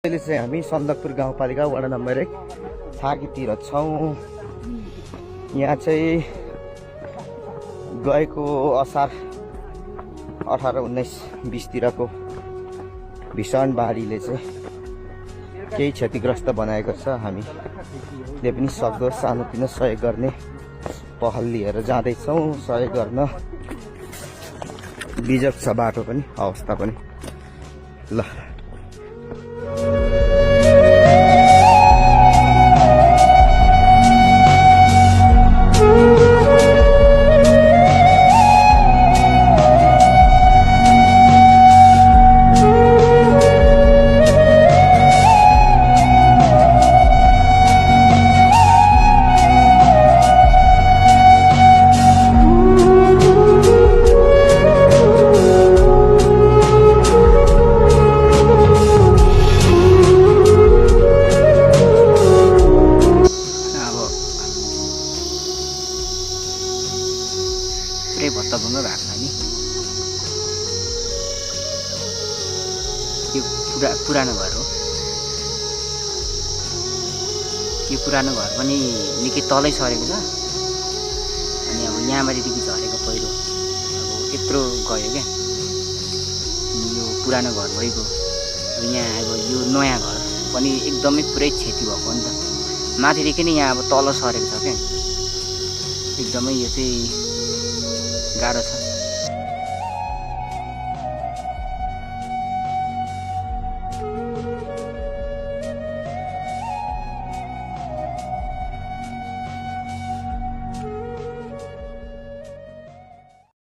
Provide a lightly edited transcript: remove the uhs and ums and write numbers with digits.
अहिले चाहिँ हामी सन्दकपुर गाउँपालिका वडा नम्बर 1 छाकीतिर छौँ। यहाँ चाहिँ गएको असार 18, 19, 20 तिरको भीषण बाढीले चाहिँ केही क्षतिग्रस्त बनाएको छ। हामीले पनि सक्दो सानोतिनो सहयोग गर्ने पहल लिएर जाँदैछौँ। सहयोग गर्न बिजोग छ बाटो पनि, अवस्था पनि। ल भत्ताभङ्ग भएको छ नि। यो पुरानो घर हो। यो पुरानो घर पनि निकै तलै सरेको छ। अनि अब यहाँबाटदेखि झरेको पहिरो अब त्यत्रो गयो क्या। यो पुरानो घर भएको यहाँ अब यो नयाँ घर पनि एकदमै पुरै क्षति भएको नि त। माथिदेखि नै यहाँ अब तल सरेको छ क्या। एकदमै यो चाहिँ गाह्रो छ।